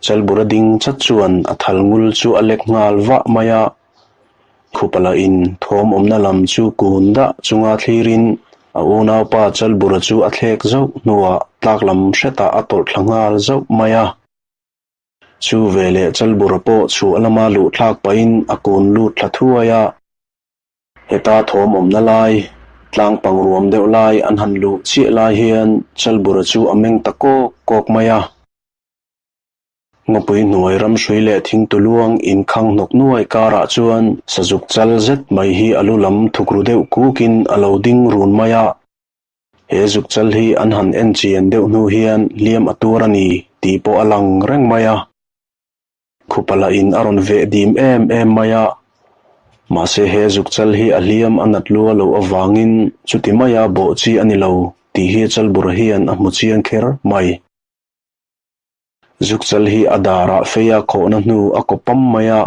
Chalbura ding chat chuan a thal ngul chu a lek nghal vah mai a. Khupala in thawm awmna lam chu kun dah chunga thlirin a unaupa Chalbura chu a thlek zauh hnuah tlak lam hretah a tawlh thla nghal zauh mai a. Chu veleh Chalbura pawh chhuah lama luh thlak pahin a kun lut thla thuai a. Heta thawm awmna lai, tlang pang ruam deuh lai an han luh chiah lai hian Chalbura chu a meng ta kawk kawk mai a. Ngawpui hnuai ramhrui leh thingtuluang inkhang hnawk nuai karah chuan sazuk chal zet mai hi a lu lam thukru deuh kukin a lo ding run mai a. He zuk chal hi an han en chian deuh hnu hian hliam a tuar a ni tih pawh a lang reng mai a. Khupala in a rawn veh dim em em mai a. Mahse he zuk chal hi a hliam a nat lua loh avangin chuti maia bawh chi a ni lo tih hi Chalbura hian a hmu chiang kher mai. Zukchal hi a darah feia khawhna hnu a kaw pam mai a,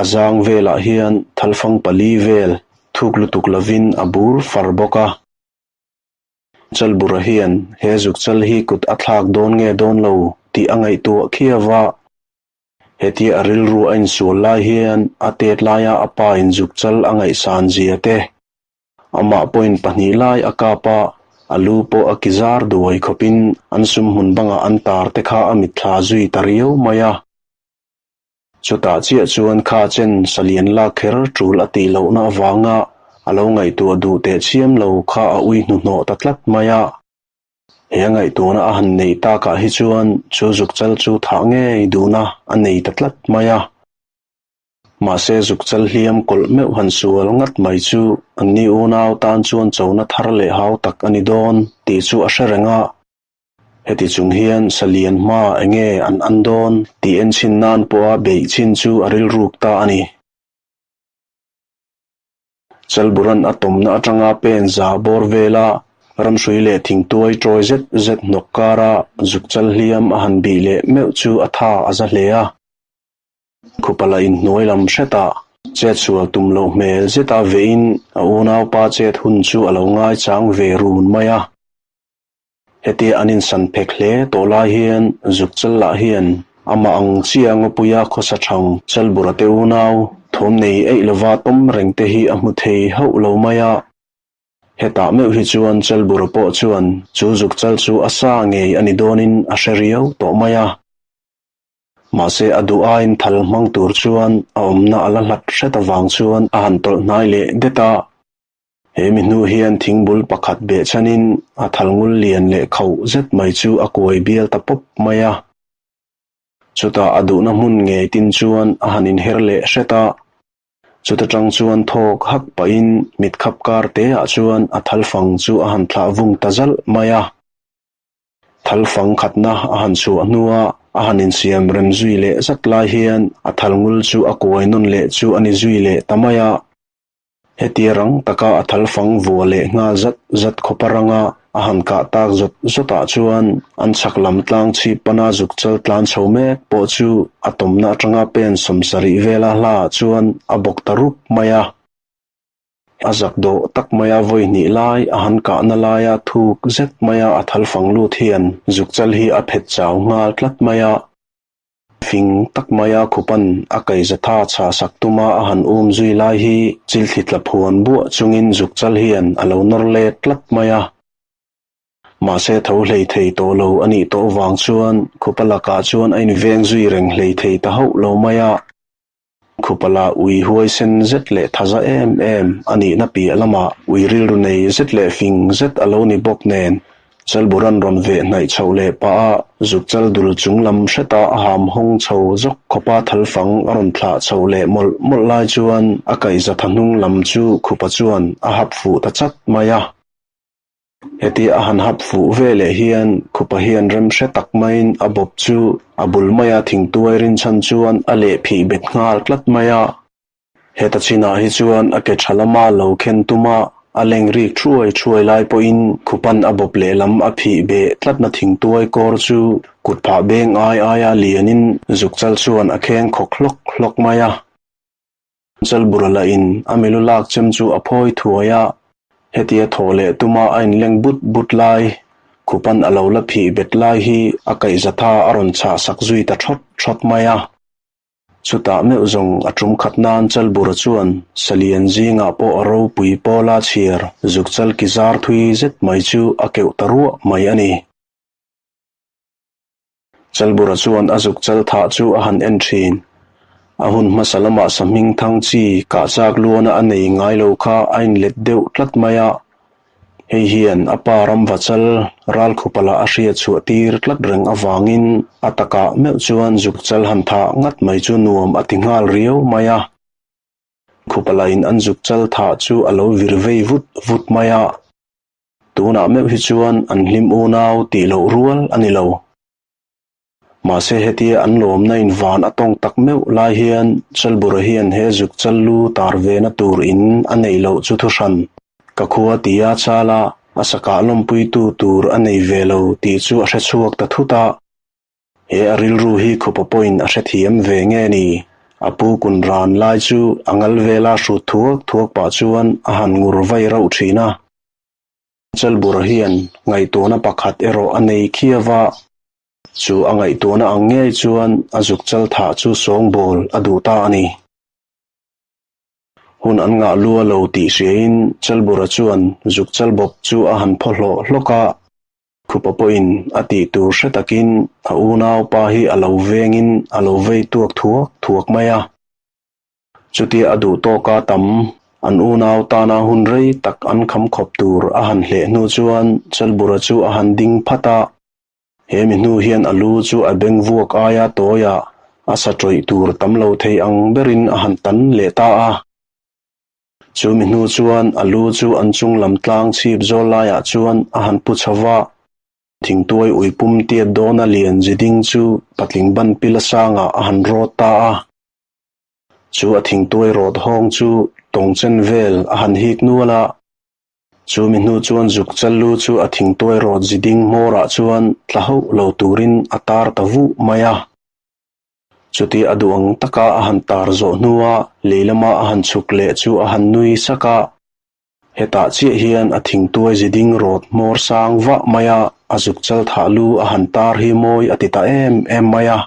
a zang velah hian thalfang pali vel thuk lutuk lovin a bur far bawk a. Chalbura hian he zukchal hi kut a thlak dawn nge dawn lo tih a ngaihtuah khiau a. Hetia a rilru a insual lai hian a tet laia a pa in zukchal a ngaihsan zia te Amah pawhin pahnih lai a kap a, a lu pawh a ki zar duai khawpin an sum hmun bangah an tar te kha a mitthla zui ta riau mai a. Chutah chiah chuan kha chen salian lak kher tul a tih lohna avanga a lo ngaihtuah duh teh chiam lo kha a ui hnuhnawh ta tlat mai a. He a ngaihtuahna a han neih takah hi chuan chu zukchal chu thah ngei duhna a nei ta tlat mai a. Mahse zukchal hliam kawlh meuh han sual ngat mai chu anni unau tan chuan chona thar leh hau tak a ni dawn tih chu a hre reng a. Heti chung hian Salian hma enge an an dawn tih enchhin nan pawha beih chin chu a rilruk ta a ni. Chalburan a tawmna atanga pen za bawr vela ramhrui leh thingtuai tawi zet zet hnawk kara zukchal hliam a han bih leh meuh chu a tha a za hle a. Khupala inhnuai lam hretah chet sual tum loh hmel zeta veiin a unaupa chet hun chu a lo ngaichang ve run mai a. Hetia an insan phek hle tawh lai hian Zukchal lah hian amah ang chiah ngawpuia khawsa thang Chalbura te unau thawm nei eih lova tawm reng te hi a hmu thei hauh lo mai a. Hetah meuh hi chuan Chalbura pawh chuan chu Zukchal chu a sa ngei a ni dawnin a hre riau tawh mai a. Mahse a duh aiin thal hmang tur chuan a awmna a la hlat hret avang chuan a han tawlh hnai leh det a. He mi hnu hian thingbul pakhat behchhanin a thal ngul lian leh khauh zet mai chu a kuai bial ta pawp mai a. Chutah a duhna hmun ngei tin chuan a han inher leh hret a. Chuta tang chuan thawk hak pahin mitkhap kar te ah chuan a thal fang chu a han thlah vung ta zalh mai a. Thal fang khatna a han chhuah hnua a han insiam rem zui leh zat lai hian a thal ngul chu a kuai nawn leh chu a ni zui leh ta mai a. Hetia rang taka a thal fang vua leh nghal zat zat khawp a ranga a han kah tak zawt zawtah chuan an chhak lam tlang chhip pana zuk chal tlan chho mek pawh chu a tawmna atanga pen sawmsarih vela hlaah chuan a bawk ta rup mai a. A zak dawh tak maia vawi hnih lai a han kahna laia thuk zet maia a thal fang lut hian zukchal hi a phet chau nghal tlat mai a. Fing tak maia khupan a kaihzatha chhah sak tuma a han um zui lai hi chilthli tla phuan buah chungin zukchal hian a lo nawr let tlat mai a. Mahse tho hlei thei tawh lo a nih tawh vang chuan khupa lakah chuan a inveng zui reng hlei thei ta hauh lo mai a. Khupala ui huaisen zet leh thaza em em a nihna piah lamah ui rilru nei zet leh fing zet a lo ni bawk nen Chalburan rawn veh hnaih chhoh leh pah a zukchal dul chung lam hreta a ham hawng chho zawk khawpa thalfang a rawn thlah chhoh leh mawlh mawlh lai chuan a kaihzatha hnung lam chu Khupa chuan a hap fuh ta chat mai a. Heti a han hap fuh ve leh hian khupa hian rem hre tak maiin a bawp chu a bul maia thingtuai rinchhan chuan a leh phih bet nghal tlat mai a. Heta chinah hi chuan a ke tha lama lo khen tuma a leng rik thuai thuai lai pawhin khupan a bawp lehlam a phih beh tlatna thingtuai kawr chu kut phah beng ai aia lianin zukchal chuan a kheng khawk hlawk hlawk mai a. Chalbura lahin a milu lak chem chu a phawi thuai a, hetia thaw leh tuma a inleng but but lai. Khupan a lo la phih bet lai hi a kaihza tha a rawn chhah sak zui ta thawt thawt mai a. Chutah meuh zawng a tum khat nan Chalbura chuan Salian zingah pawh a ropui pawla chhiar zuk chal ki zar thui zet mai chu a keuh ta ruah mai a ni. Chalbura chuan a zuk chal thah chu a han en thin. A hun hmasa lamah sahming thang chi kah chak luana a nei ngai lo kha a inlet deuh tlat mai a. Hei hian a pa ramva chal ralkhupa lah a hriat chhuah tir tlat reng avangin a takah meuh chuan zuk chal han thah ngat mai chu nuam a ti nghal riau mai a. Khupa lahin an zuk chal thah chu a lo vir vei vut vut mai a. Tunah meuh hi chuan an hlim unau tih loh rual a ni lo. Mahse hetia an lawmna in van a tawng tak meuh lai hian Chalbura hian he zuk chal lu tar ve na tur in a neih loh chu thuhran ka khua tia chala a sakah lawmpuitu tur a nei ve lo tih chu a hre chhuak ta thut a. He a rilru hi khupa pawhin a hrethiam ve nge ni? A pu kun ran lai chu a ngal vela hrut thuak thuak pah chuan a han ngur vai rauh thin a. Chalbura hian ngaihtuahna pakhat erawh a nei khiau a, chu a ngaihtuahna ang ngei chuan a zuk chal thah chu sawngbawl a duh ta a ni. Hun an ngah lu a lo tih hriain Chalbura chuan zuk chal bawp chu a han phaw hlawh hlawk a, Khupa pawhin a tih tur hre takin a unaupa hi a lo vengin a lo vei tuak thuak thuak mai a. Chutia a duh tawka tam an unau tana hun rei tak an kham khawp tur a han hleh hnu chuan Chalbura chu a han ding phat a. He mi hnu hian a lu chu a beng vuak aia tawiah a sa tawih tur tam lo thei ang berin a han tan leh ta a. Chu mi hnu chuan a lu chu an chung lam tlang chhip zawl laiah chuan a han pu chho va. Thingtuai ui pum tiat dawna lian zi ding chu patling ban pila sangah a han rawt ta a. Chu a thingtuai rawt hawng chu tawng chen vel a han hik nual a. Chu mi hnu chuan zuk chal lu chu a thingtuai rawt zi ding hmawrah chuan tla hauh lo turin a tar ta vuh mai a. Chuti a duh ang taka a han tar zawh hnua lei lama a han chhuk leh chu a han nui sak a. Hetah chiah hian a thingtuai zi ding rawt hmawr sang vah mai a, a zuk chal thah lu a han tar hi mawi a ti ta em em mai a.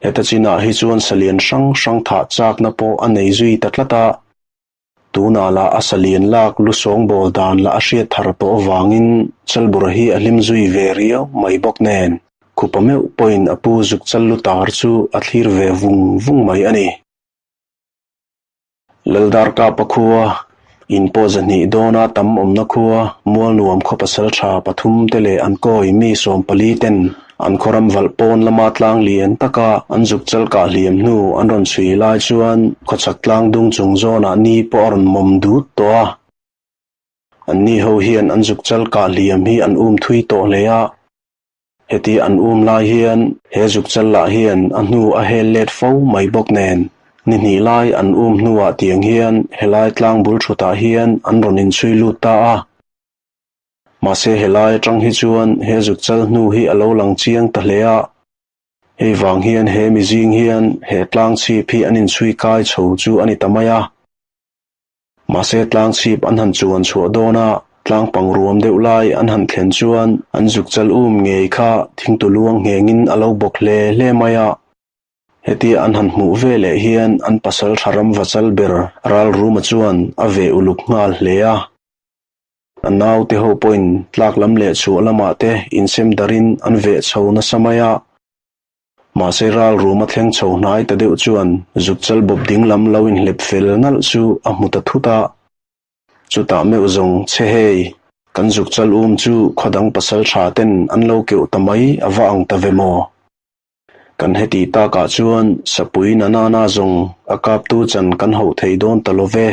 Heta chinah hi chuan salian hrang hrang thah chakna pawh a nei zui ta tlat a. Tunah lah a salian lak lu sawngbawl dan lah a hriat thar tawh avangin Chalbura hi a hlim zui ve riau mai bawk nen, khupa meuh pawhin a pu zuk chal lu tar chu a thlir ve vung vung mai a ni. Laldarkapa khua, in pawh zahnih dawna tam awmna khua, Mualnuam khaw pasaltha pathum te leh an kawi mi 14 ten An khawram valh pawn lama tlang lian taka an zuk chal kah hliam hnu an rawn chhui lai chuan khawchhak tlang dung chung zawnah ni pawh a rawn mawm dut tawh a. An ni ho hian an zuk chal kah hliam hi an um thui tawh hle a. Heti an um lai hian he zuk chal lah hian a hnu a hel let fo mai bawk nen ni hnih lai an um hnuah tiang hian helai tlang bul thutah hian an rawn inchhui lut ta a. Mahse helai atang hi chuan he zuk chal hnu hi a lo lang chiang ta hle a. Hei vang hian he mizing hian he tlang chhip hi an inchhui kai chho chu a ni ta mai a. Mahse tlang chhip an han chuan chhuah dawn a, tlang pang ruam deuh lai an han thlen chuan an zuk chal um ngei kha thingtu luang nghengin a lo bawk hle hle mai a. Hetia an han hmuh ve leh hian an pasal tha ram va chal ber Ralruma chuan a veh uluk nghal hle a. A naute ho pawhin tlak lam leh chhuah lamah te insem darin an veh chho nasa mai a. Mahse ral rum a thleng chho hnai ta deuh chuan zuk chal bawp ding lam lo inhlep fel nalh chu a hmu ta thut a. Chutah meuh zawng che hei, kan zuk chal um chu khaw dang pasal tha ten an lo keuh ta mai a va ang ta ve maw? Kan heti takah chuan Sapui Nanana zawng a kaptu chan kan hauh thei dawn ta lo ve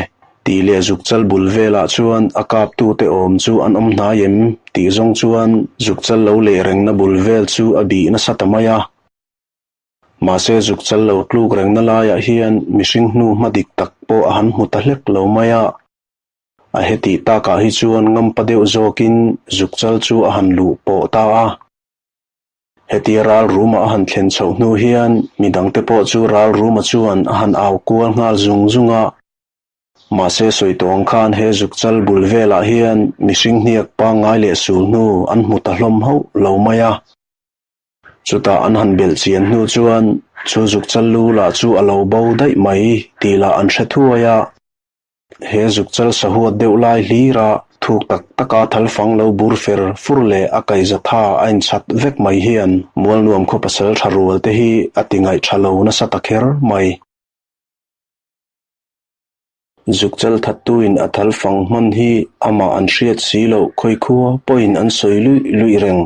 tih leh zukchal bul velah chuan a kaptute awm chu an awm hnai em tih zawng chuan zukchal lo leh rengna bul vel chu a bih nasa ta mai a. Mahse zukchal lo tluk rengna laiah hian mihring hnu hma dik tak pawh a han hmu ta hlek lo mai a. A hetih takah hi chuan ngampa deuh zawkin zukchal chu a han luh pawh ta a. Hetia ral ruma a han thlen chhoh hnu hian mi dangte pawh chu ral ruma chuan a han au kual nghal zung zung a. Mahse sawi tawh ang khan he zukchal bul velah hian mihring hniak pangngai leh sul hnu an hmu ta hlawm hauh lo mai a. Chutah an han belh chian hnu chuan chu zukchal lu lah chu a lo bo daih mai tih lah an hre thuai a. He zukchal sahuat deuh lai hlira thuk tak taka thalfang lo bur fer fur leh a kaihza tha a inchhat vek mai hian Mualnuam khaw pasal tha rual te hi a ti ngaih tha lo nasa ta kher mai. Zukchal thattuin a thalfang hman hi amah an hriat si loh khawikhua pawhin an sawi luih luih reng.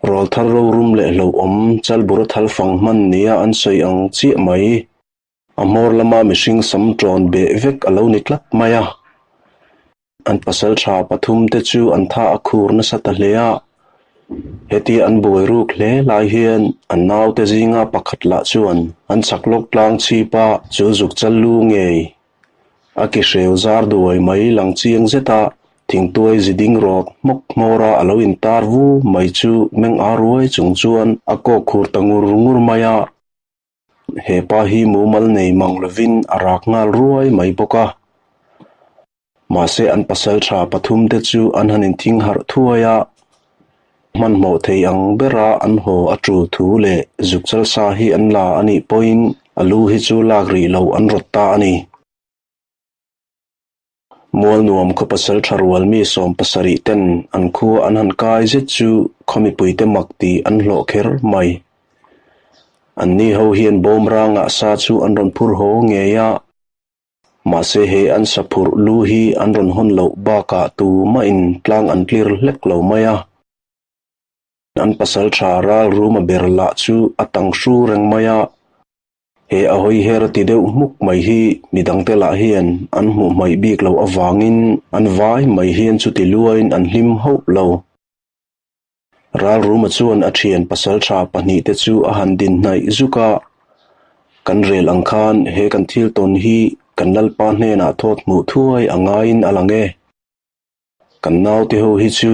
Rawlthar rorum leh hlauhawm chalbura thalfang hman nia an sawi ang chiah mai. A hmawr lama mihring sam ṭawn beh vek a lo ni tlat mai a. An pasalṭha pathumte chu an tha a khur nasa ta hle a. Hetia an buai ruk hle lai hian an naute zinga pakhat lah chuan an chak lawk tlang chhip a, chu zuk chal lu ngei a ki hreu zar duai mai lang chiang zet a, thingtuai zi ding rawt hmawk hmawr a a lo intar vu mai chu meng ar ruai chung chuan a kawk khur ta ngur ngur mai a. He pa hi mumal nei mang lovin a rak nghal ruai mai bawk a. Mahse an pasal tha pathum te chu an han inthing harh thuai a, hmanhmawh thei ang bera an haw a tul thu leh zuk chalsa hi an la a nih pawhin a lu hi chu lak rih loh an rawt ta a ni. Mualnuam khaw pasal tha rual mi 70 ten an khua an han kai zet chu khaw mipuite mak tih an hlawh kher mai. Anni ho hian bawm rangah sa chu an rawn phur haw ngei a, mahse he an sa phurh lu hi an rawn hawn loh bakah tumahin tlang an tlir hlek lo mai a. An pasal tha ral ruma ber lah chu a tang hru reng mai a. He a hawi her ti deuh hmuk mai hi midangte lah hian an hmuh hmaih bik loh avangin an vai mai hian chuti luain an hlim hauh lo. Ralruma chuan a thian pasal tha pahnihte chu a han din hnaih zuk a, Kan rel ang khan he kan thil tawn hi kan Lalpa hnenah thawt hmuh thuai a ngaiin a lang e. Kan naute ho hi chu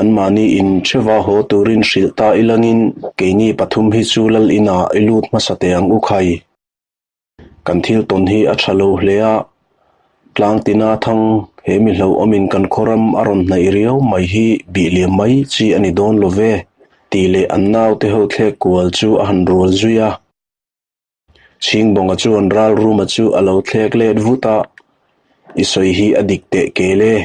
anmahni in theva haw turin hrilh ta ilangin keini pathum hi chu lal inah i lut hmasa teh ang u khai. Kan thil tawn hi a tha lo hle a, tlang tina thang he mi hlauhawmin kan khawram a rawn hnaih riau mai hi bih liam mai chi a ni dawn lo ve tih leh an naute ho thlek kual chu a han rual zui a. Chhingbawnga chuan Ralruma chu a lo thlek let vut a, I sawi hi a dik teh kel e.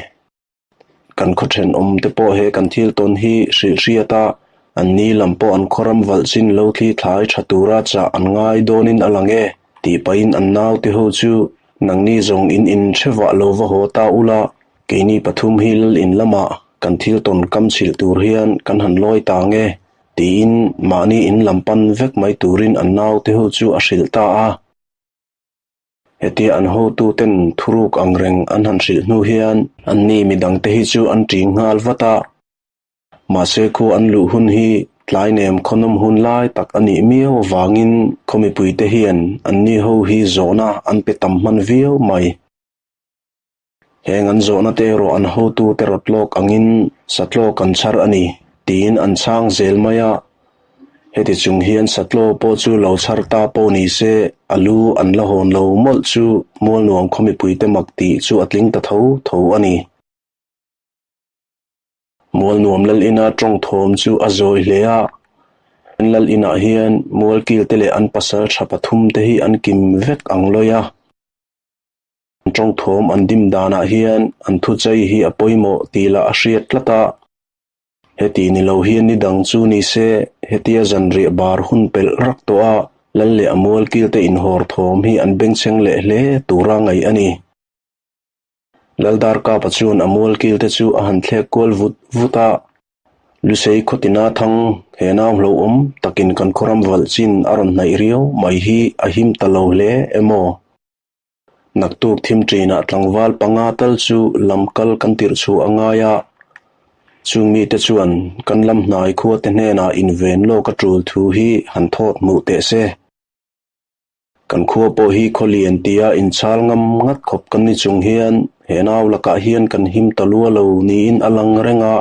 Kan khaw thenawm te pawh he kan thil tawn hi hrilh hriat a, an ni lam pawh an khawram valh chin lo thli thlai tha tura chah an ngai dawnin a lang e, tih pahin an naute ho chu nangni zawng in in hre vah lo va haw ta ula, keini pathum hi lal in lamah kan thil tawn kam chhilh tur hian kan han lawi ta ang e, tiin mahni in lam pan vek mai turin an naute ho chu a hrilh ta a. Hetia an hotuten thuruk ang reng an han hrilh hnu hian anni midangte hi chu an ṭing nghal vat a. Mahse khu an luh hun hi tlai nem khawnawm hun lai tak a nih miau avangin khaw mipuite hian anni ho hi zawhna an pe tam hman viau mai. Heng an zawhna te erawh an hotute rawt lawk angin satlaw kan chhar a ni tiin an chhang zel mai a. Heti chung hian satlaw pawh chu lo chhar ta pawh ni se a lu an la hawn lo mawlh chu Mualnuam khaw mipuite mak tih chu a tling ta tho tho a ni. Mualnuam lal ina tawng thawm chu a zawi hle a. An lal inah hian Mualkil te leh an pasal tha pathum te hi an kim vek ang lawi a. An tawngthawm an dim danah hian an thuchei hi a pawimawh tih lah a hriat tlat a. Heti ni lo hian ni dang chu ni se, hetia zanriah bar hun pelh rak tawh a, lal leh a mualkilte inhawr thawm hi an bengchheng leh hle tura ngaih a ni. Laldarkapa chuan a mualkilte chu a han thlek kual vut vut a. Lusei khawtina thang he nau hlauhawm takin kan khawram valh chin a rawn hnaih riau mai hi a him ta lo hle emaw? Naktuk thim ṭinah tlangval panga tal chu lam kal kan tirh chhuah a ngai a, chung mite chuan kan lam hnai khuate hnenah inven lawk a ṭul thu hi han thawt hmuh teh se. Kan khua pawh hi khaw lian tia inchhal ngam ngat khawp kan ni chung hian he nau lakah hian kan him ta lua lo niin a lang reng a.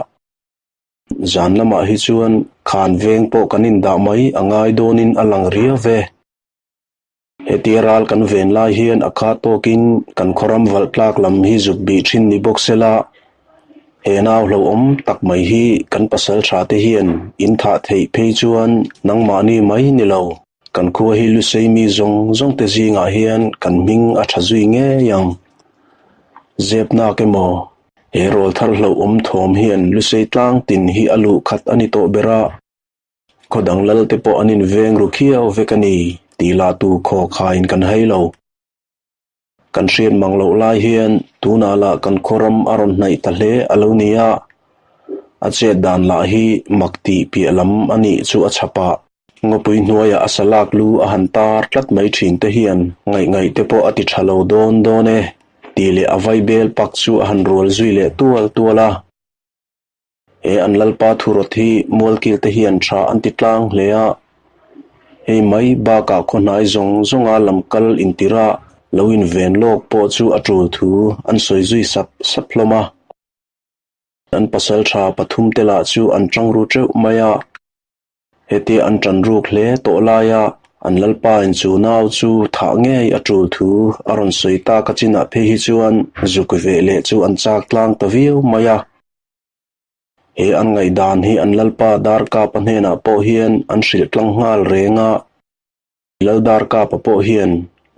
Zan lamah hi chuan khan veng pawh kan indah mai a ngai dawnin a lang riau ve. Hetia ral kan ven lai hian a kha tawkin kan khawram valh tlak lam hi zuk bih thin ni bawk sela, he nau hlauhawm tak mai hi kan pasal tha te hian in thah theih phei chuan nangmahni mai ni lo, kan khua hi Lusei mi zawng zawng te zingah hian kan hming a tha zui ngei ang. Zep nak emaw, he rawl thar hlauhawm thawm hian Lusei tlang tin hi a luh khat a ni tawh ber a. Khaw dang lal te pawh an inveng ru khiau vek a ni tih lah tu khaw khaiin kan hai lo. Kan hriat mang loh lai hian tunah lah kan khaw ram a rawn hnaih ta hle a lo ni a, a chet dan lah hi mak tih piah lam a nih chu a chhap a. Ngawpui hnuaiah a salak lu a han tar tlat mai thin te hian ngaih ngaih te pawh a ti tha lo dawn dawn e tih leh a vaibel pak chu a han rual zui leh tual tual a. He an Lalpa thurawt hi mualkil te hian tha an ti tlang hle a, hei mai bakah khaw hnai zawng zawnga lam kal intira lo inven lawk pawh chu a tul thu an sawi zui sap sap hlawm a. An pasal tha pathum te lah chu an tang ru teuh mai a. Hetia an tan ruk hle tawh laia an Lalpa in chu nau chu thah ngei a tul thu a rawn sawi tak a chinah phei hi chuan zuk veh leh chu an chak tlang ta viau mai a. He an ngaihdan hi an Lalpa Darkapa hnenah pawh hian an hrilh tlang nghal reng a. Lal Darkapa pawh hian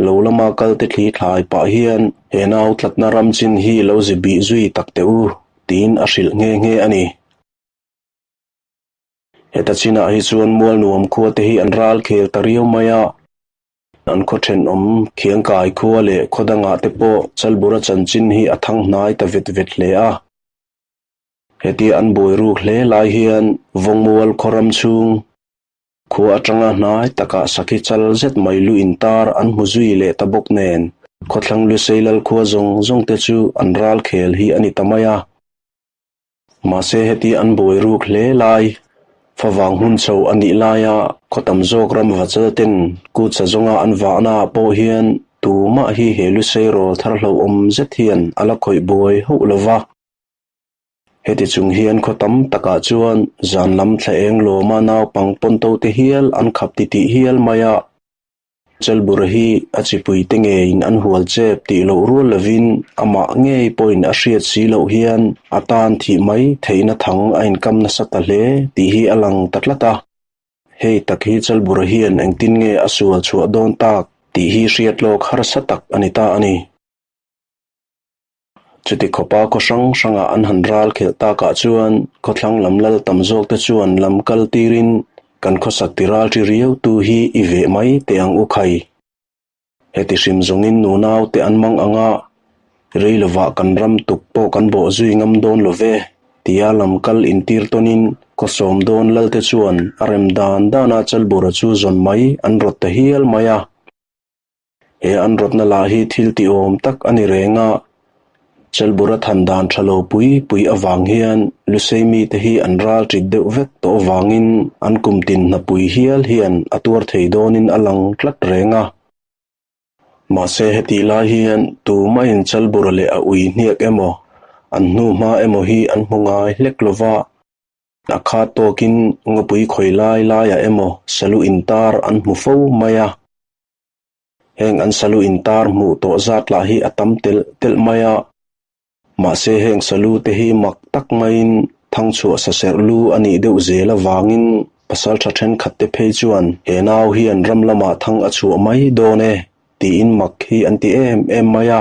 lo lama kal te thli thlai pah hian he nau tlatna ram chin hi lo zi bih zui tak teh u tiin a hrilh nghe nghe a ni. Heta chinah hi chuan mual nuam khua te hi an ral khel ta riau mai a, an khaw thenawm Khiangkai khua leh khaw dangah te pawh Chalbura chanchin hi a thang hnai ta vet vet hle a. Hetia an buai ruk hle lai hian Vawngmual khaw ram chhung khua atanga hnai takah sakhi chal zet mai lu intar an hmu zui leh ta bawk nen khawthlang Lusei lal khua zawng zawng te chu an ral khel hi a ni ta mai a. Mahse heti an buai ruk hle lai, favang hun chho a nih laia khaw tam zawk ram vachal ten kutsa zawnga an vahna ah pawh hian tumah hi he lusei rawl thar hlauhawm zet hian a la khawih buai hauh lo va. Heti chung hian khaw tam takah chuan zan lam thla eng lawma naupang pawnto te hial an khap titih hial mai a. Chelbura hi a chipuite ngeiin an hual chep tih loh rual lovin amah ngei pawhin a hriat si loh hian a tan thih mai theihna thang a inkam nasa ta hle tih hi a lang ta tlat a. Hei tak hi Chelbura hian engtin nge a sual chhuah dawn tak tih hi hriat lawk harsa tak a ni ta a ni. Chuti khawpa khaw hrang hrangah an han ral khelh takah chuan khawthlang lam lal tam zawk te chuan lam kal tirin kan khawsak ti ral ṭi riau tu hi i veh mai teh ang u khai. Heti hrim zawngin nunau te an mang anga rei lovah kan ram tuk pawh kan bawh zui ngam dawn lo ve tia lam kal intir tawnin khaw sawm dawn lal te chuan a rem dan dana Chalbura chu zawn mai an rawt ta hial mai a. He an rawtna lah hi thil tihawm tak a ni reng a, Chelbura than dan tha lo pui pui avang hian Lusei mite hi an ral ṭit deuh vek tawh avangin an kum tin hnapui hial hian a tuar thei dawnin a lang tlat reng a. Mahse hetih lai hian tumahin Chelbura leh a ui hniak emaw, an hnuhma emaw hi an hmu ngai hlek lo va. A khat tawkin ngawpui khawi lai laiah emaw salu intar an hmu fo mai a. Heng an salu intar hmuh tawh zat lah hi a tam telh telh mai a. Mahse heng salu te hi mak tak maiin thangchhuah saserh lu a nih deuh zel avangin pasaltha thenkhat te phei chuan he nau hian ram lamah thang a chhuah mai dawn e tiin mak hi an ti em em mai a.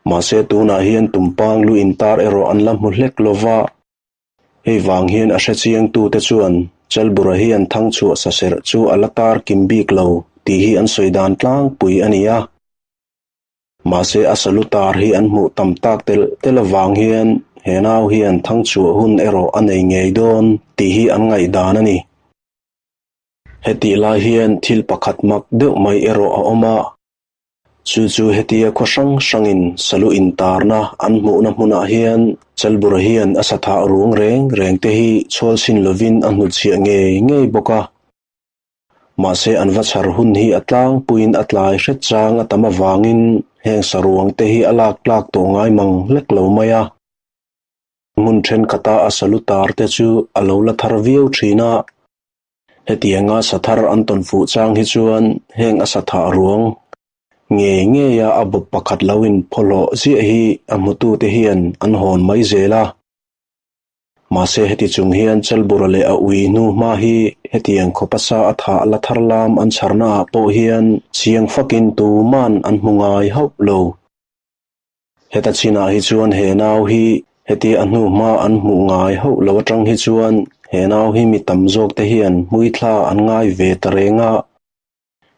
Mahse tunah hian tumpang lu intar erawh an la hmu hlek lo va. Hei vang hian a hrechiangtute chuan Chalbura hian thangchhuah saserh chu a la tar kim bik lo tih hi an sawi dan tlangpui a ni a. Mahse a salu tar hi an hmuh tam tak telh telh avang hian he nau hian thangchhuah hun erawh a nei ngei dawn tih hi an ngaihdan a ni. Hetih lai hian thil pakhat mak deuh mai erawh a awm a. Chu chu hetia khaw hrang hrangin salu intarna an hmuhna hmunah hian Chalbura hian a sathah rung reng reng te hi chhual chhin lovin a hnutchhiah ngei ngei bawk a. Mahse an va chhar hun hi a tlangpuiin a tlai hret chang a tam avangin heng saruang te hi a lak tlak tawh ngai mang hlek lo mai a. Hmun thenkhatah a salu tar te chu a lo la thar viau thin a. Hetianga sathar an tawn fuh chang hi chuan heng a sathah ruang ngei ngeia a bawp pakhat lo inphawhlawh ziah hi a hmutute hian an hawn mai zel a. Mahse heti chung hian Chalbura leh a ui hnu hma hi hetiang khawpa sa a thah la thar lam an chharnaah pawh hian chiang fakin tuman an hmu ngai hauh lo. Heta chinah hi chuan he nau hi heti a hnu hma an hmuh ngai hauh lo atang hi chuan he nau hi mi tam zawk te hian hmuithla an ngai ve ta reng a.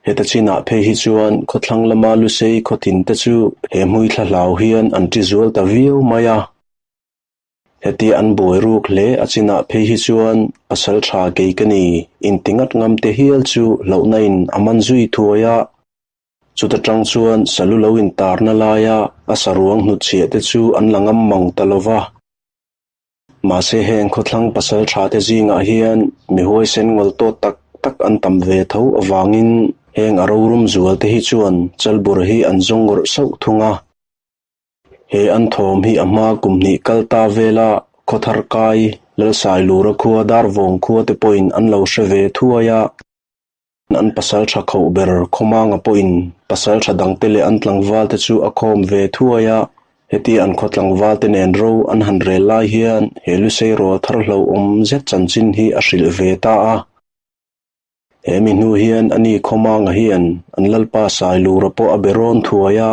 Heta chinah phei hi chuan khawthlang lama Lusei khawtin te chu he hmuithla hlau hian an ti zual ta viau mai a. Heti an buai ruk hle a chinah phei hi chuan pasal tha kei ka ni inti ngat ngam te hial chu hlauhna in a man zui thuai a. Chuta tang chuan salu lo intarna laia a saruang hnutchhiah te chu an la ngam mang ta lo va. Mahse heng khawthlang pasal tha te zingah hian mi huaisen ngawl tawt tak tak an tam ve tho avangin heng a rorum zual te hi chuan Chalbur hi an zawng ngawrh sauh thung a. He an thawm hi a hma kum hnih kal ta vela Khawthar kai Lalsailura khua Darvawng khua te pawhin an lo hre ve thuai a. An pasal tha khoh ber Khawmanga pawhin pasal tha dangte leh an tlangval te chu a khawm ve thuai a. Heti an khaw tlangval te nen ro an han rel lai hian he Lusei rual thar hlauhawm zet chanchin hi a hrilh ve ta a. He mi hnu hian ani Khawmanga hian an Lalpa Sailura pawh a be rawn thuai a.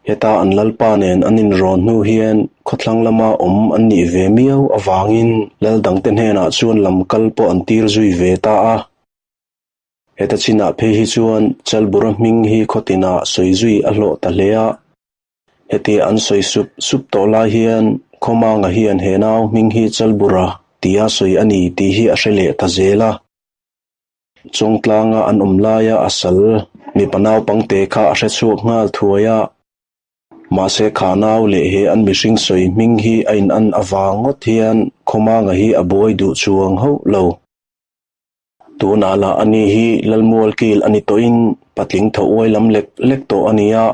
Heta an Lalpa nen an inrawn hnu hian khawthlang lama awm an nih ve miau avangin lal dangte hnenah chuan lam kal pawh an tir zui ve ta a. Heta chinah phei hi chuan Chalbura hming hi khawtinah sawi zui a hlawh ta hle a. Hetia an sawi sup sup tawh lai hian Khawmanga hian he nau hming hi Chalbura tia sawi a ni tih hi a hre leh ta zel a. Chawngtlanga an awm laia a sal mipa naupangte kha a hre chhuak nghal thuai a. Mahse kha nau leh he an mihring sawi hming hi a inan avang ngawt hian Khawmanga hi a buai duh chuang hauh lo. Tunah lah ani hi Lalmualkil a ni tawhin patling tho uai lam lek lek tawh a ni a.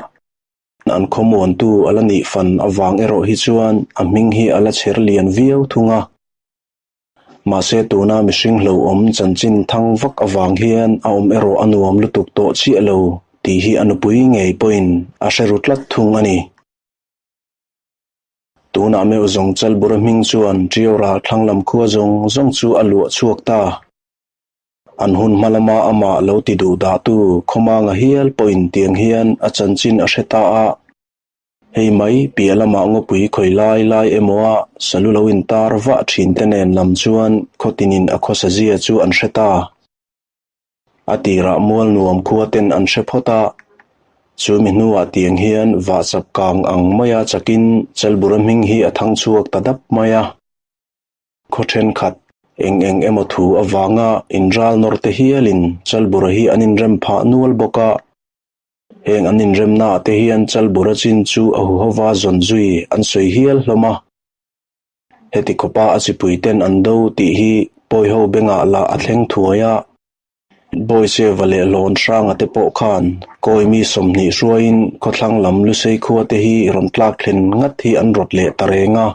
An khawmuantu a la nih fan avang erawh hi chuan a hming hi a la chher lian viau thung a. Mahse tuna mihring hlauhawm chanchin thang vak avang hian a awm erawh a nuam lutuk tawh chiah lo tih hi a nupui ngei pawhin a hre ru tlat thung a ni. Tunah meuh zawng Chalbura hming chuan Ṭio ral thlang lam khua zawng zawng chu a luah chhuak ta. An hun hma lama amah lo ti duh dahtu Khawmanga hial pawhin tiang hian a chanchin a hre ta a. Hei mai piah lamah ngawpui khawi lai lai emaw a salu lo intar vah thin te nen lam chuan khawtinin a khawsa zia chu an hre ta. A tirah mual nuam khua ten an hre phawt a, chu mi hnuah tiang hian vahchap kang ang maia chakin Chalbura hming hi a thang chhuak ta dap mai a. Khaw thenkhat eng eng emaw thu avanga inral nawr te hialin Chalbura hi an inrem phah nual bawk a. Heng an inremnaah te hian Chalbura chin chu a huhova zawn zui an sawi hial hlawm a. Heti khawpa a chipui ten an do tih hi Pawiho bengah lah a thleng thuai a. Bawiseva leh Hlawn Hranga te pawh khan kawi mi 20 hruaiin khawthlang lam Lusei khua te hi rawn tlak thlen ngat hi an rawt leh ta reng a.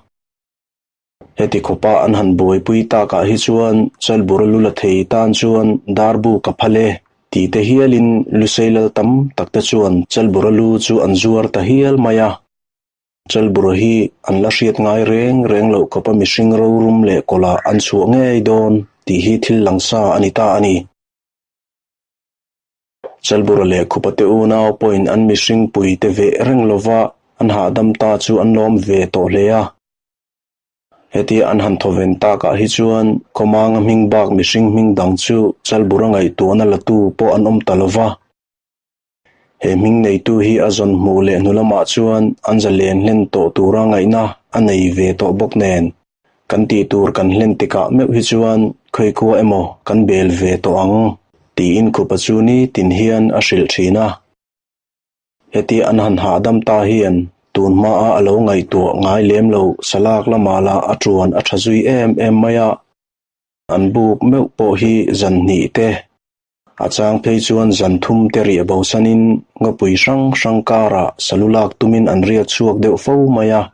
Heti khawpa an han buaipui takah hi chuan Chalbura lu la thei tan chuan darbu ka phal e tih te hialin Lusei lal tam tak te chuan Chalbura lu chu an zuar ta hial mai a. Chalbura hi an la hriat ngai reng reng loh khawpa mihring rorum leh kawlah an chhuah ngei dawn tih hi thil langsa a ni ta a ni. Chalbura leh Khupa te unau pawhin an mihring pui te veh reng lova an hahdam ta chu an lawm ve tawh hle a. Hetia an han thawven takah hi chuan Khawmanga hming bak mihring hming dang chu Chalbura ngaihtuahna latu pawh an awm ta lova. He hming neitu hi a zawn hmuh leh hnu lamah chuan an zalen hlen tawh tura ngaihna a nei ve tawh bawk nen, kan tih tur kan hlen tikah meuh hi chuan khawikua emaw kan bel ve tawh ang tiin Khupa chu nitin hian a hrilh thin a. Hetia an han hahdam ta hian tun hmaa a lo ngaihtuah ngai lem lo salak lamah lah a tuan a tha zui em em mai a. An buk meuh pawh hi zan hnih te A chang phei chuan zan thum te riah bosanin ngawpui hrang hrang karah salu lak tumin an riak chhuak deuh fo mai a.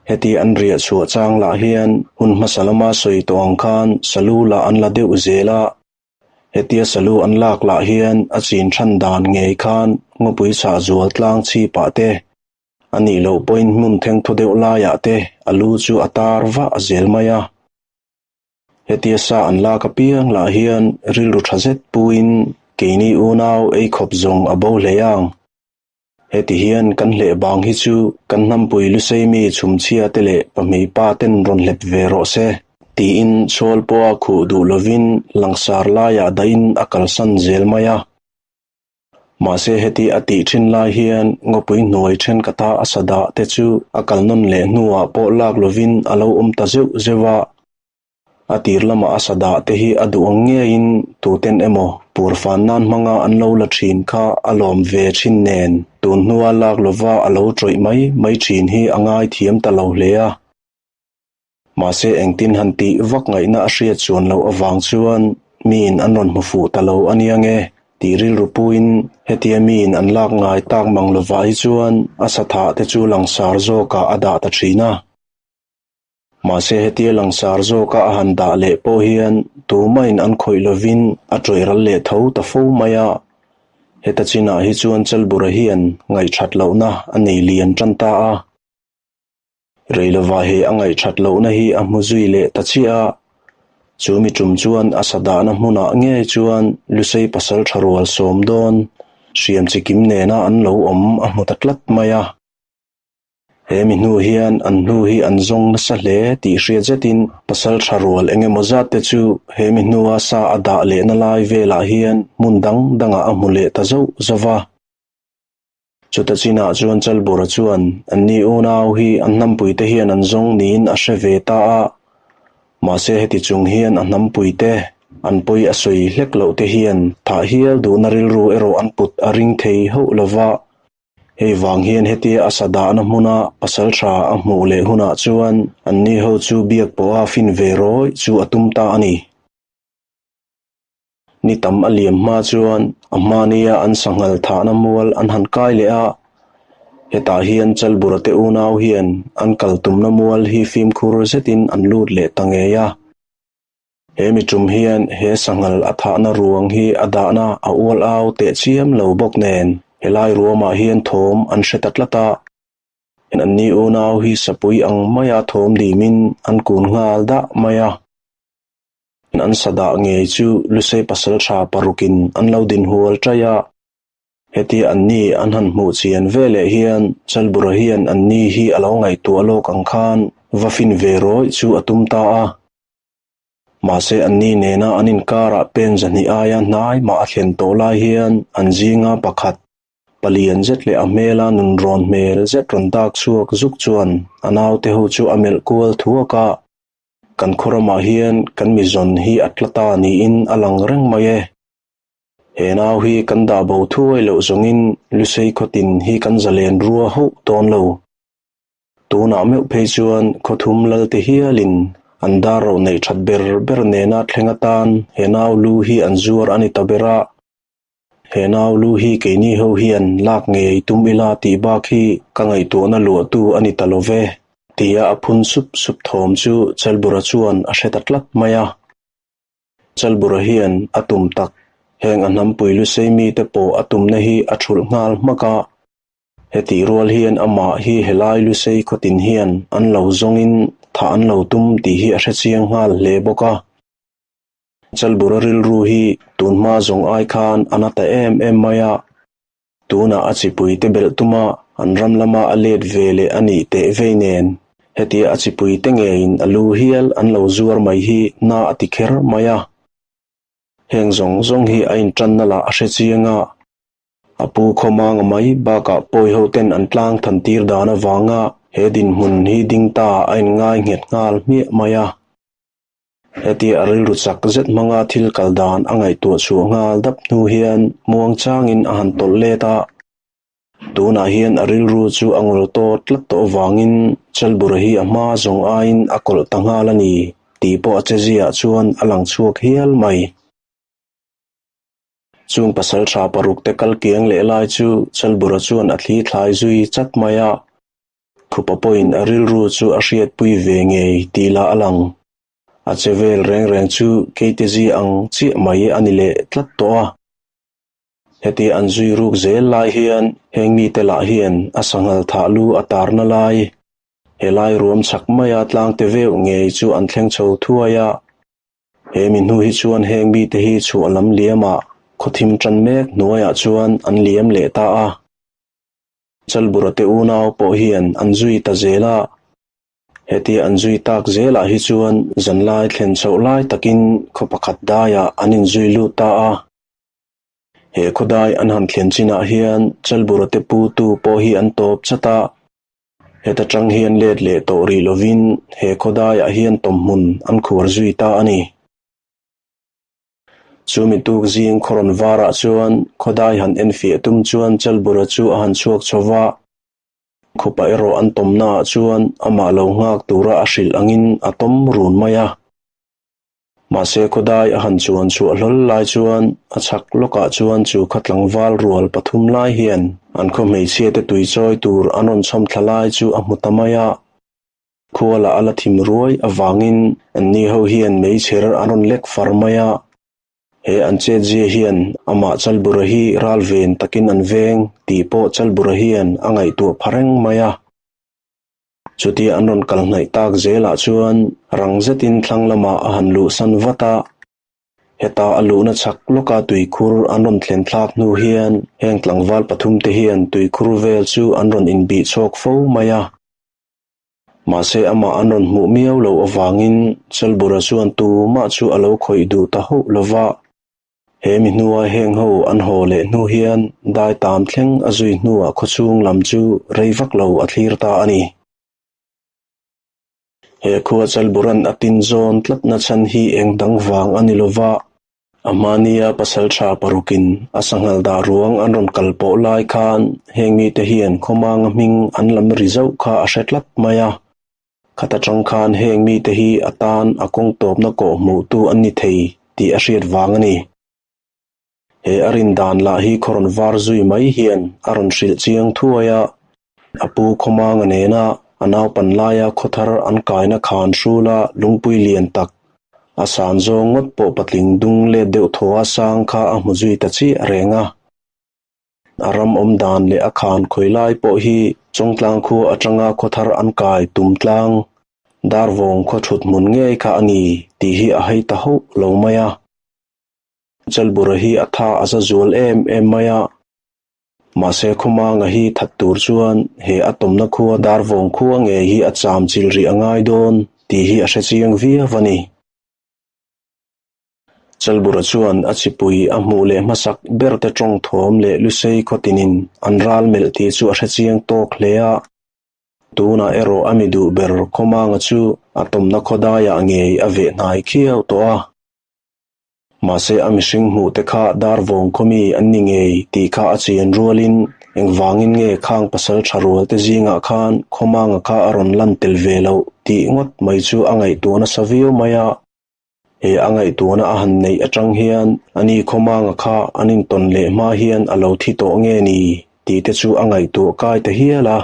Heti an riah chhuah chang lah hian hun hmasa lama sawi tawh ang khan salu lah an la deuh zel a. Hetia salu an lak lah hian a chin than dan ngei khan ngawpui chhah zual tlang chhipah te, a nih loh pawhin hmun thengthaw deuh laiah te a lu chu a tar vah zel mai a. Hetia sa an lak apiang lah hian rilru tha zet puin keini unau ei khawp zawng a bo hle ang. Heti hian kan hleh bang hi chu kan hnampui Luseimi chhumchhia te leh pahmeipa ten rawn hlep ve rawh se, tiin chhawl pawha khuh duh lovin langsar laiah dahin a kalsan zel mai a. Mahse heti a tih thin lai hian ngawpui hnuai thenkata a sa dah te chu a kal nawn leh hnuah pawh lak lovin a lo awm ta zeuh zeuh a. A tir lama a sa dah te hi a duh ang ngeiin tuten emaw purfan nan hmanga an lo la thin kha a lawm ve thin nen tun hnua lak lova a lo tawih mai mai thin hi a ngai thiam ta lo hle a. Mahse engtin han tih vak ngaihna a hriat chuan loh avang chuan miin an rawn hmu fuh ta lo a nia nge tih rilru puiin hetia miin an lak ngai tak mang lovah hi chuan a sathah te chu langsar zawkah a dah ta thin a. Mahse hetia langsar zawka a han dah leh pawh hian tumahin an khawih lovin a tawih ral leh tho ta fo mai a. Heta chinah hi chuan Chalbura hian ngaihthat lohna a nei lian tan ta a. Reilova he a ngaihthat lohna hi a hmu zui leh ta chiah a. Chu mi tum chuan a sa dahna hmunah ngei chuan Lusei pasal tha rual sawm dawn hriam chikim nena an lo awm a hmu ta tlat mai a. He mi hnu hian an hnu hi an zawng nasa hle tih hriat zetin pasal tha rual eng emaw zat te chu he mi hnua sa a dah lehna lai velah hian hmun dang dangah a hmu leh ta zauh zauh va. Chuta chinah chuan Chalbura chuan anni unau hi an hnampuite hian an zawng niin a hre ve ta a, mahse heti chung hian a hnampuite an pawi a sawi hlek loh te hian thah hial duhna rilru erawh an put a ring thei hauh lova. Hei vang hian hetia a sa dahna hmuna pasal tha a hmuh leh hunah chuan anni ho chu biak pawha fin ve rawih chu a tum ta a ni. Ni tam a liam hma chuan a hmania an sanghal thahna mual an han kai leh a, hetah hian Chalbura te unau hian an kal tumna mual hi fimkhur zetin an lut leh ta ngei a. He mi tum hian he sanghal a thahna ruang hi a dahna a ual au teh chiam lo bawk nen helai ruamah hian thawm an hre ta tlat a. Anni unau hi sapui ang maia thawm dimin an kun nghal dah mai a. An sa dah ngei chu Lusei pasal tha parukin an lo din hual ṭaih a. Hetia anni an han hmuh chian ve leh hian Chalbura hian anni hi a lo ngaihtuah lawk ang khan va fin ve rawih chu a tum ta a. Mahse anni nena an inkarah pen zahnih aia hnai mah a thlen tawh lai hian an zinga pakhat, palian zet leh a hmela nunrawn hmel zet rawn dak chhuak zuk chuan a naute ho chu a melh kual thuak a. Kan khaw ramah hian kan mi zawn hi a tla ta niin a lang reng mai e. He nau hi kan dah bo thuai loh zawngin Lusei khawtin hi kan zalen rua hauh dawn lo. Tunah meuh phei chuan khawthum lalte hialin an dar ro neih that ber ber nena thleng atan he nau lu hi an zuar a ni ta ber a. He nau lu hi keini ho hian lak ngei tum ila tih bak hi ka ngaihtuahna luahtu a ni ta lo ve, tia a phun sup sup thawm chu Chalbura chuan a hre ta tlat mai a. Chalbura hian a tum tak, heng a hnampui lusei mite pawh a tumna hi a thulh nghal hmak a. Hetih rual hian amah hi helai lusei khawtin hian an lo zawngin thah an lo tum tih hi a hrechiang nghal hle bawk a. Chalbura rilru hi tun hma zawng ai khan a na ta em em mai a, tunah a chipui te belh tuma an ram lama a let ve leh a nih teh vei nen hetia a chipui te ngeiin a lu hial an lo zuar mai hi na a ti kher mai a. Heng zawng zawng hi a intanna lah a hre chiang a, a pu khawmanga mai bakah pawi ho ten an tlang than tir dan avanga he dinhmun hi ding ta a inngai nghet nghal hmiah mai a. Hetia a rilru chak zet hmanga thil kal dan a ngaihtuah chhuah nghal dap hnu hian muang changin a han tawlh let a. Tunah hian a rilru chu a ngul tawt tlat tawh avangin Chalbura hi a hma zawng aiin a kawlh ta nghal a ni tih pawh a cheziah chuan a lang chhuak hial mai. Chung pasal tha paruk te kal kiang leh lai chu Chalbura chuan a thli thlai zui chat mai a. Khupa pawhin a rilru chu a hriatpui ve ngei tih lah a lang. A che vel reng reng chu keitezi ang chiah mai a ni leh tlat tawh a. Heti an zui ruk zel lai hian heng mite lah hian a sanghal thah lu a tarna lai, helai ruam chak maia tlangte veuh ngei chu an thleng chho thuai a. He mi hnu hi chuan heng mite hi chhuah lam liamah khawthim tan mek hnuaiah chuan an liam leh ta a. Chalbura te unau pawh hian an zui ta zel a. Hetia an zui tak zelah hi chuan zanlai thlen chhoh lai takin khaw pakhat daiah an inzui lut ta a. He khawdai an han thlen chinah hian Chalbura te putu pawh hi an tawp chat a. Heta tang hian let leh tawh rih lovin he khawdaiah hian tawmhmun an khuar zui ta a ni. Chumi tuk zing khawrawn varah chuan khawdai han enfiah tum chuan Chalbura chu a han chhuak chho va. Khupa erawh an tawmnaah chuan amah lo nghak tura a hrilh angin a tawm run mai a. Mahse khawdai a han chuan chhuah hlawl lai chuan a chhak lawkah chuan chu kha tlangval rual pathum lai hian an khaw hmeichhiate tui chawi tur an rawn chhawm thla lai chu a hmu ta mai a. Khualah a la thim ruai avangin anni ho hian meichher an rawn lek far mai a. He an chetzia hian amah Chalbura hi ral ven takin an veng tih pawh Chalbura hian a ngaihtuah pha reng mai a. Chutia an rawn kal hnaih tak zelah chuan rang zetin thlang lamah a han luhsan vat a. Heta a luhna chhak lawka tuikhur an rawn thlen thlak hnu hian heng tlangval pathumte hian tuikhur vel chu an rawn inbih chhawk fo mai a. Mahse amah an rawn hmuh miau loh avangin Chalbura chuan tumah chu a lo khawih duh ta hauh lo va. He mi hnua heng ho an haw leh hnu hian dai tam thleng a zui hnuah khawchhung lam chu rei vak lo a thlir ta a ni. He khua Chalburan a tin zawn tlatna chhan hi eng dang vang a ni lo va. A hmania pasal tha parukin a sanghal dah ruang an rawn kal pawh lai khan heng mite hian khawmanga hming an lam ri zauh kha a hre tlat mai a. Khata tang khan heng mite hi a tan a kawng tawpna kawh hmuhtu an ni thei tih a hriat vang a ni. He a rin dan lah hi khaw rawn var zui mai hian a rawn hrilh chiang thuai a. A pu khawmanga nena a naupan laia khawthar an kaina khan hrula lungpui lian tak, a san zawng ngawt pawh patling dung let deuh thaw a sang kha a hmu zui ta chiah reng a. A ram awm dan leh a khan khawi lai pawh hi Chawngtlang khua atanga khawthar an kai tum tlang, Darvawng khaw thut hmun ngei kha a ni tih hi a hei ta hauh lo mai a. Chalbura hi a tha a za zual em em mai a. Mahse Khawmanga hi that tur chuan he a tawmna khua Darvawng khua ngei hi a cham chil rih a ngai dawn tih hi a hre chiang viau a ni. Chalbura chuan a chipui a hmuh leh hmasak berte tawng thawm leh Lusei khawtinin an ral melh tih chu a hre chiang tawk hle a. Tunah erawh a mi duh ber Khawmanga chu a tawmna khawdaiah ngei a veh hnai khiau tawh a. Mahse a mihring hmuh te kha Darvawng khawmi an ni ngei tih kha a chian rualin engvangin nge khang pasal tha rual te zingah khan Khawmanga kha a rawn lan tel ve loh tih ngawt mai chu a ngaihtuah nasa viau mai a. He a ngaihtuahna a han neih atang hian ani Khawmanga kha an intawn leh hma hian a lo thi tawh nge ni tih te chu a ngaihtuah kai ta hial a.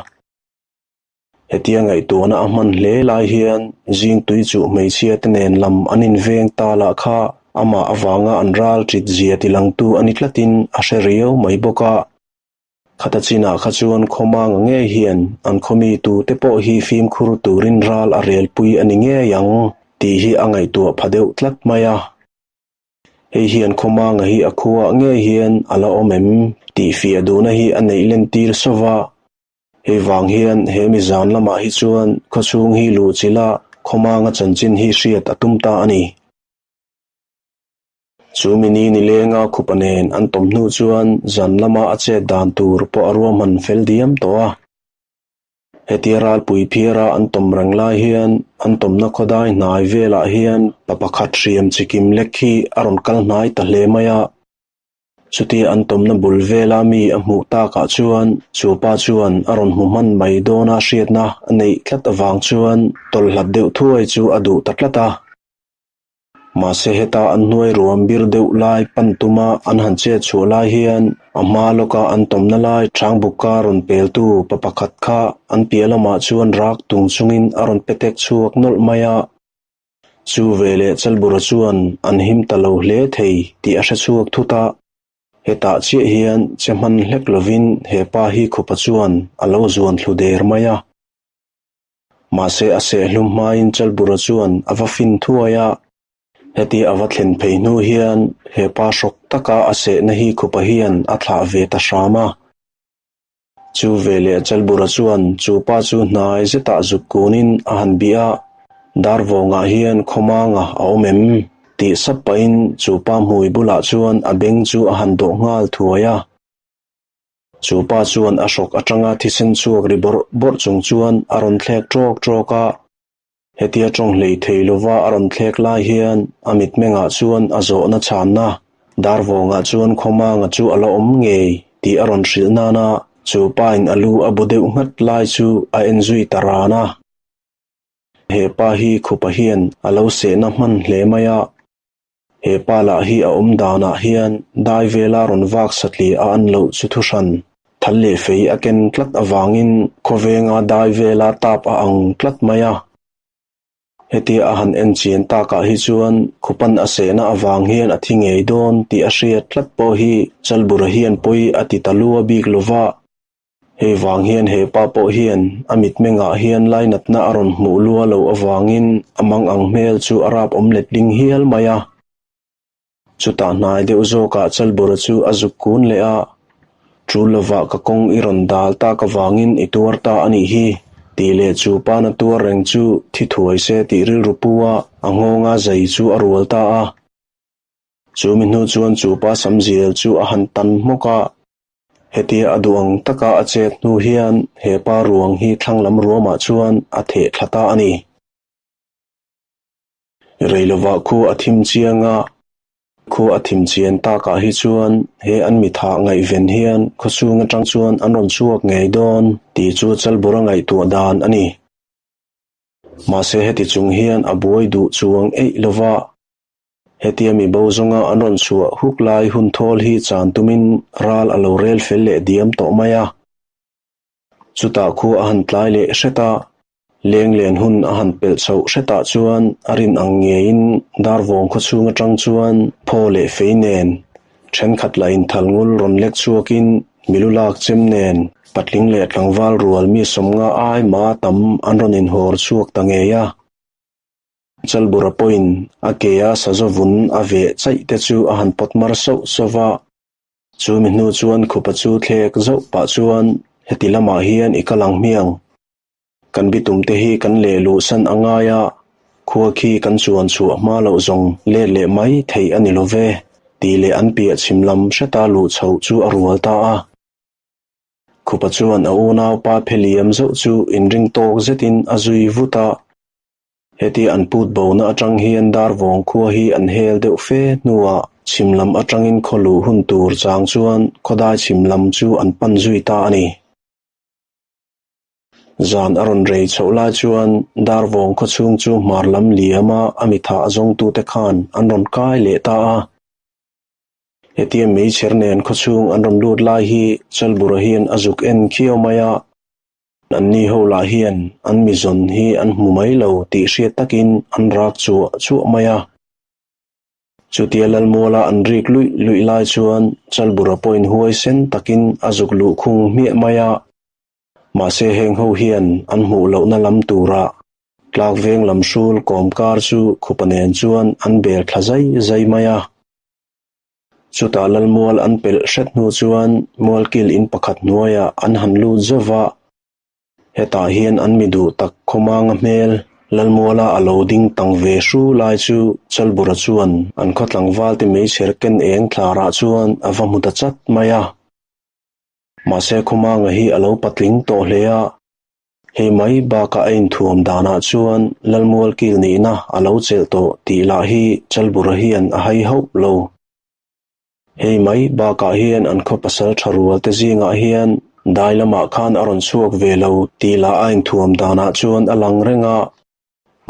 Hetia ngaihtuahna a hman hle lai hian zingtui chuh hmeichhia te nen lam an inveng ta lah kha amah avanga an ral ṭit zia tilangtu a ni tlatin a hre riau mai bawk a. Khata chinah kha chuan khawmanga ngei hian an khawmi tute pawh hi fimkhur turin ral a relpui a ni ngei ang tih hi a ngaihtuah pha deuh tlat mai a. Hei hian khawmanga hi a khuaah ngei hian a la awm em tih fiah duhna hi a neih lentir sova. Hei vang hian he mi zan lamah hi chuan khawchhung hi luh chila khawmanga chanchin hi hriat a tum ta a ni. Chu mi ni nilenga khupa nen an tawm hnu chuan zan lama a chet dan tur pawh a ruahman fel diam tawh a. Hetia ralpui phiara an tawm reng lai hian an tawmna khawdai hnai velah hian pa pakhat hriam chikim lek hi a rawn kal hnai ta hle mai a. Chutia an tawmna bul vela mi a hmuh takah chuan chu pa chuan a rawn hmu hman mai dawna hriatna a neih tlat avang chuan tawlhlat deuh thuai chu a duh ta tlat a. Mahse heta an hnuai ruam bir deuh lai pan tuma an han chet chhuah lai hian a hma lawka an tawmna lai Ṭhangbukka rawn peltu pa pakhat kha an piah lamah chuan rak tung chungin a rawn petek chhuak nawlh mai a. Chu veleh Chalbura chuan an him ta lo hle thei tih a hre chhuak thut a. Hetah chiah hian che hman hlek lovin he pa hi khupa chuan a lo zuan thlu der mai a. Mahse a sehhlum hmain Chalbura chuan a va fin thuai a. Heti a va thlen phei hnu hian he pa hrawk taka a sehna hi khupa hian a thlah ve ta hram a. Chu veleh Chalbura chuan chu pa chu hnai zetah zuk kunin a han bih a, Darvawngah hian khawmanga a awm em? tih sap pahin chu pa hmui bulah chuan a beng chu a han dawh nghal thuai a. Chu pa chuan a hrawk atanga thisen chhuak ri bawrh bawrh chung chuan a rawn thlek ṭawk ṭawk a. Hetia tawng hlei thei lova a rawn thlek lai hian a mitmengah chuan a zawhna chhanna Darvawngah chuan Khawmanga chu a la awm ngei tih a rawn hrilh nana chu pain a lu a bu deuh nghat lai chu a en zui ta ran a. He pa hi khupa hian a lo sehna hman hle mai a. He pa lah hi a awm danah hian dai vela rawn vak satliah a an loh chu thuhran thal leh fei a ken tlat avangin khawvenga dai vela tap a ang tlat mai a. Hetia a han en chian takah hi chuan khupan a sehna avang hian a thi ngei dawn tih a hriat tlat pawh hi Chalbura hian pawi a ti ta lua bik lova. Hei vang hian he pa pawh hian a mitmengah hian lainatna a rawn hmuh lua loh avangin a mang ang hmel chu a rap awm let ding hial mai a. Chutah hnai deuh zawkah Chalbura chu a zuk kun leh a, Tul lovah ka kawng i rawn dal tak avangin i tuar ta a nih hi, tih leh chu pana tuar reng chu thi thuai se tih rilru pu a, a nghawnga zai chu a rual ta a. Chu mi hnu chuan chu pa Samzial chu a han tan hmawk a, Hetia a duh ang taka a chet hnu hian he pa ruang hi thlang lam ruamah chuan a theh thla ta a ni. Rei lovah khu a thim chiang a, khu a thim chian takah hi chuan he an mithah ngaihven hian khawchhung atang chuan an rawn chhuak ngei dawn tih chu Chalbura ngaihtuah dan a ni. Mahse heti chung hian a buai duh chuang eih lova. Hetia mi bo zawnga an rawn chhuah huk lai hun thawl hi chan tumin ral a lo rel fel leh diam tawh mai a. Chutah khu a han tlai leh hret a, leng len hun a han pelh chhoh hretah chuan a rin ang ngeiin Darvawng khawchhung atang chuan phaw leh fei nen thenkhat lah inthal ngul rawn lek chhuakin milu lak chem nen patling leh tlangval rual mi sawmnga ai ma tam an rawn inhawr chhuak ta ngei a. Chalbura pawhin a ke a sazawvun a veh chaih te chu a han pawt mar sauh sauh va. Chu mi hnu chuan khupa chu thlek zauh pah chuan heti lamah hian i kal ang hmiang. Kan bitum te hi kan leh luh san a ngai a, khua khi kan chuan chhuah hma loh zawng let leh mai theih a ni lo ve, tih leh an piah chhim lam hreta luh chhoh chu a rual ta a. Khupa chuan a unaupa pheliam zauh chu inring tawk zetin a zui vut a. Heti an put bona atang hian Darvawng khua hi an hel deuh fe hnuah chhim lam atangin khaw luh hun tur chang chuan khawdai chhim lam chu an pan zui ta a ni. Zan a rawn rei chhoh lai chuan Darvawng khaw chhung chu hmar lam liama a mithah zawngtute khan an rawn kai leh ta a. Hetia meichher nen khaw chhung an rawn lut lai hi Chalbura hian a zuk en khiau mai a. Anni ho lah hian an mi zawn hi an hmu mai lo tih hriat takin an rak chuah chuah mai a. Chutia Lalmuala an rik luih luih lai chuan Chalbura pawhin huaisen takin a zuk luh khung hmiah mai a. Mahse heng ho hian an hmuh lohna lam turah tlak veng lam hrul kawm kar chu khupa nen chuan an bel thla zai zai mai a. Chutah Lalmual an pelh hret hnu chuan Mualkil in pakhat hnuaiah an han lut zauh va. Hetah hian an mi duh tak khawmanga hmel Lalmuala a lo ding tang ve hru lai chu Chalbura chuan an khaw tlangvalte meichher ken eng thlarah chuan a va hmu ta chat mai a. Mahse khawmanga hi a lo patling tawh hle a. Hei mai bakah a inthuam danah chuan Lalmual kil nihna a lo chelh tawh tih lah hi Chalbura hian a hai hauh lo. Hei mai bakah hian an khaw pasal tha rual te zingah hian dai lamah khan a rawn chhuak ve lo tih lah a inthuam danah chuan a lang reng a.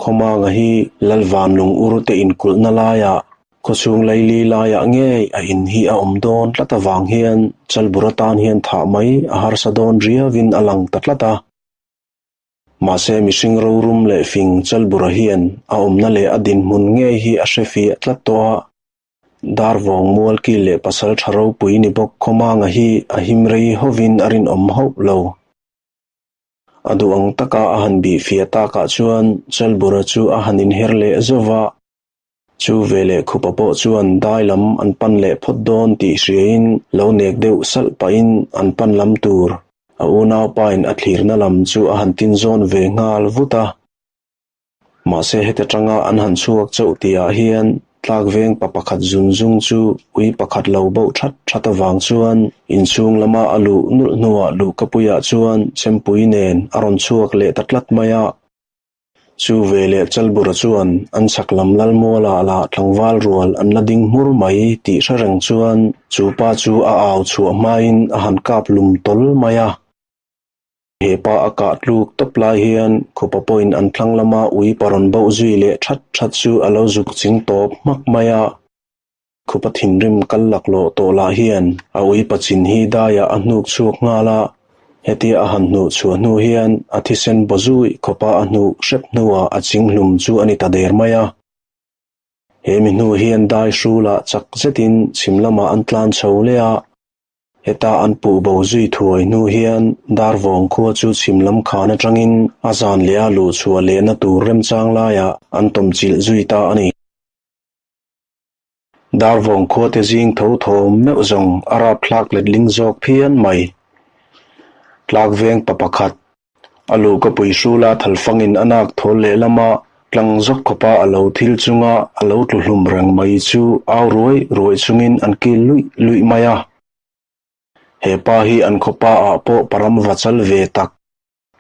Khawmanga hi Lalvanlung ur te inkulhna laiah khawchhung laili laiah ngei a in hi a awm dawn tlat avang hian Chalbur atan hian thah mai a harsa dawn riauin a lang ta tlat a. Mahse mihring rorum leh fing Chalbura hian a awmna leh a dinhmun ngei hi a hre fiah tlat tawh a. Darvawng Mualki leh pasal tha ropui ni bawk Khawmanga hi a him rei hovin a rinawm hauh lo. A duh ang taka a han bih fiah takah chuan Chalbura chu a han inher leh zauh va. Chu veleh khupa pawh chuan dai lam an pan leh phawt dawn tih hriain lo nek deuh salh pahin an pan lam tur a unaupain a thlirna lam chu a han tinzawn ve nghal vut a. Mahse heti tanga an han chhuak chauh tihah hian tlak veng pa pakhat zun zung chu ui pakhat lo boh that that avang chuan inchhung lama a luh nulh hnuah luhkapuiah chuan chempui nen a rawn chhuak leh ta tlat mai a. Chu veleh Chalbura chuan an chhak lam Lalmuala lah tlangval rual an la ding hmur mai tih hre reng chuan chu pa chu a au chhuah hmain a han kap lum tawl mai a. He pa a kah tluk tawp lai hian khupa pawhin an thlang lama ui pa rawn boh zui leh that that chu a lo zuk ching tawp hmak mai a. Khupa thinrim kal laklawh tawh lah hian a ui pa chin hi daiah a hnuk chhuak nghal a, hetia a han hnuh chhuah hnu hian a thisen baw zui khawpa a hnuh hrep hnuah a ching hlum chu a ni ta der mai a. He mi hnu hian dai hrulah chak zetin chhim lamah an tlan chho leh a. Heta an puh bo zui thuai hnu hian Darvawng khua chu chhim lam khan atangin a zan leh a luh chhuah lehna tur remchang laiah an tawmchilh zui ta a ni. Darvawng khua te zing tho thawm meuh zawng a rapthlak letling zawk phian mai. Tlak veng pa pakhat A lu ka pui hrul a, thalfangin a nak thawl lehlama tlang zawk khawpa a lo thil chunga a lo tlu hlum reng mai chu au ruai ruai chungin an kil luih luih mai a. He pa hi an khawpa ah pawh param va chal ve tak,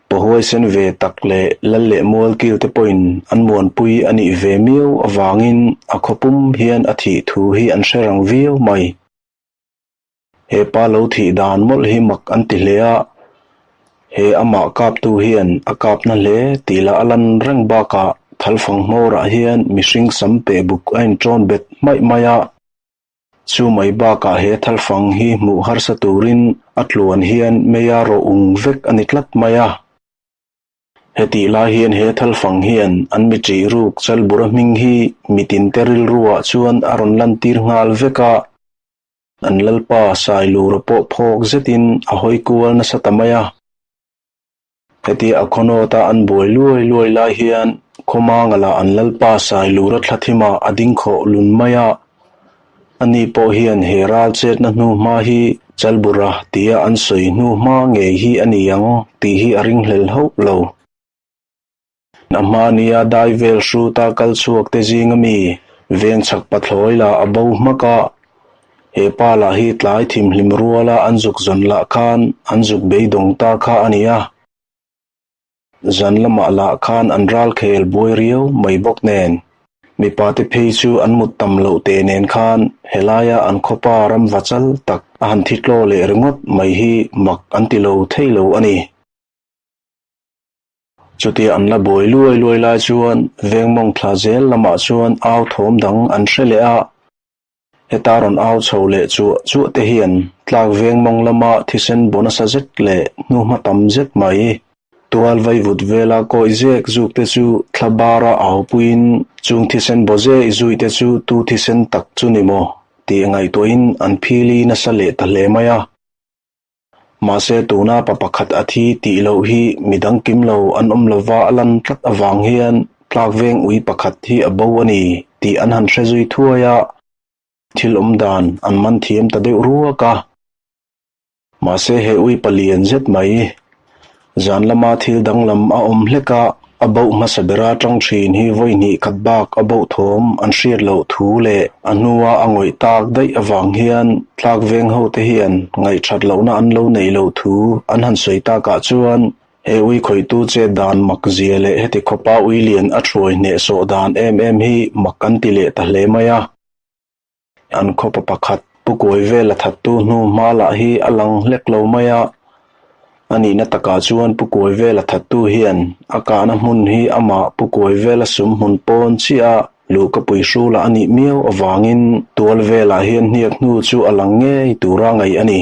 pahuaisen ve tak leh lal leh mual kil te pawhin an muanpui a nih ve miau avangin a khawpum hian a thih thu hi an hre rang viau mai. He pa lo thih dan mawlh hi mak an ti hle a, he amah kaptu hian a kapna hle tih lah a lan reng bakah thalfang hmawrah hian mihring sam peh buk a inṭawn bet hmaih mai a. Chu mai bakah he thalfang hi hmuh harsa turin a tluan hian meia rawh ung vek a ni tlat mai a. Hetih lai hian he thalfang hian an mi ṭih ruk Chalbura hming hi mitinte rilruah chuan a rawn lantir nghal vek a. An lalpa Sailura pawh phawk zetin a hawi kual nasa ta mai a. Hetia a khawnawta an buai luai luai lai hian Khawmanga lah an lalpa Sailura thla thimah a ding khawh lun mai a. Ani pawh hian he ral chetna hnu hma hi Chalbura tia an sawi hnu hma ngei hi a ni ang tih hi a ringhlel hauh lo. A hma nia dai vel hruta kal chhuak te zinga mi veng chhak pathlawi lah a bo hmak a, he pa lah hi tlai thimhlim ruala an zuk zawn lah khan an zuk beidawng ta kha a ni a. Zan lamah lah khan an ral khel buai riau mai bawk nen, mipa te phei chu an mut tam loh teh nen khan helaia an khawpa ram va chal tak a han thi tlaw leh ringawt mai hi mak an ti lo thei lo a ni. Chutia an la buai luai luai lai chuan veng mawng thla zel lamah chuan au thawm dang an hre leh a. Heta rawn au chho leh chuah chuah te hian tlak veng mawng lama thisen bu nasa zet leh hnuhma tam zet mai. Tual vaivut vela kawi zek zuk te chu thla bara au puiin chung thisen baw zeh zui te chu tu thisen tak chu ni maw tih ngaihtuahin an phili nasa leh ta hle mai a. Mahse tuna pa pakhat a thi tih loh hi midang kim lo an awm lova a lan tlat avang hian tlak veng ui pakhat hi a bo a ni tih an han hre zui thuai a, thil awm dan an man thiam ta deuh ruak a. Mahse he ui palian zet mai Zan lama thil danglam a awm hlek a, a boh hmasa bera tang thin hi vawi hnih khat bak a boh thawm an hriat loh thu leh a hnua a ngawih tak daih avang hian tlak veng ho te hian ngaihthat lohna an lo neih loh thu an han sawi takah chuan he ui khawihtu chet dan mak zia leh heti khawpa ui lian a thuai hnehsawh dan em em hi mak an ti leh ta hle mai a. An khawpa pakhat pu kuai vel a thattu hnu hma lah hi a lang hlek lo mai a. A nihna takah chuan Pu Kuaivela thattu hian a kahna hmun hi amah Pu Kuaivela sum hmun pawn chiah a luhkapui hrula a nih miau avangin tual velah hian hniak hnu chu a lang ngei tura ngaih a ni.